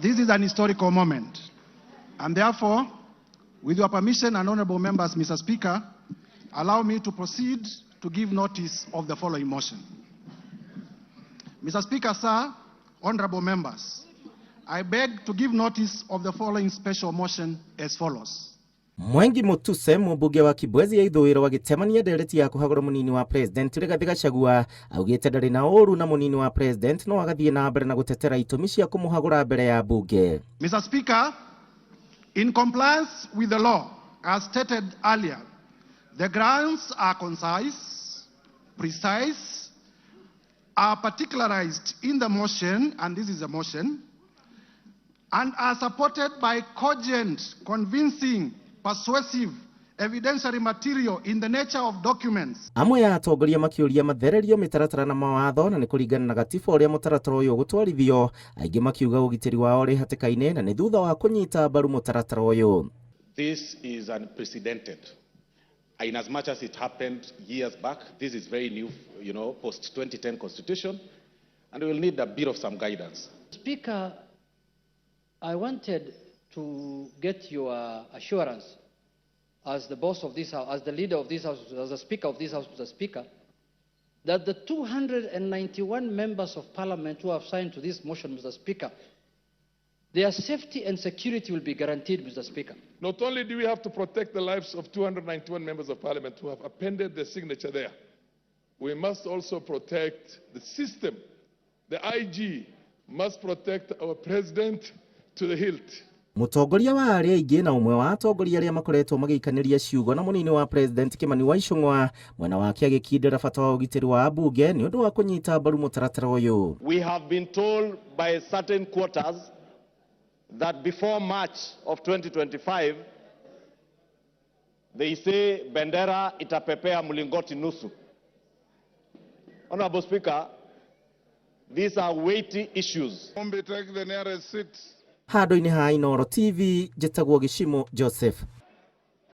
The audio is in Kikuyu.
This is an historical moment. And therefore, with your permission and honorable members, Mr. Speaker, allow me to proceed to give notice of the following motion. Mr. Speaker, sir, honorable members, I beg to give notice of the following special motion as follows. Mwengi Mutuse, mũmbunge wa Kibwezi ya ithũĩro, agĩtemania ndereti ya kũhagũra mũnini wa president Rigathĩ Gachagua, augĩte ndarĩ na ũru na mũnini wa president no agathiĩ na mbere na gũtetera itũmi cia kũmũhagũra mbere ya mbunge. Mr. Speaker, in compliance with the law, as stated earlier, the grounds are concise, precise, are particularized in the motion, and this is a motion, and are supported by cogent, convincing, persuasive, evidentiary material in the nature of documents. Amwe ya atongoria makĩũria mathererio mĩtaratara na mawatho na nĩ kũringana na gatiba ũrĩa mũtaratara ũyũ ũgũtwarithio, aingĩ makiuga ũgitĩri wao ũrĩ hatĩka-inĩ na nĩ thutha wa kũnyita mbaru mũtaratara ũyũ. This is unprecedented. In as much as it happened years back, this is very new, post 2010 constitution, and we will need a bit of some guidance. Speaker, I wanted to get your assurance as the boss of this house, as the leader of this house, as the Speaker of this house, Mr. Speaker, that the 291 members of parliament who have signed to this motion, Mr. Speaker, their safety and security will be guaranteed, Mr. Speaker. Not only do we have to protect the lives of 291 members of parliament who have appended their signature there, we must also protect the system. The IG must protect our president to the hilt. Mũtongoria wa arĩa aingĩ na ũmwe wa atongoria arĩa makoretwo magĩikanĩria ciugo na mũnini wa president Kimani wa Ichung'wa, mwena wake agĩkindĩra bata wa ũgitĩri wa ambunge nĩ ũndũ wa kũnyita mbaru mũtaratara ũyũ. We have been told by certain quarters that before March of 2025, they say bendera itapepea mlingoti nusu. Honorable Speaker, these are weighty issues. Mumbi, take the nearest seat. Handũ-inĩ ha Inooro TV, njĩtagwo Gĩcimo Joseph.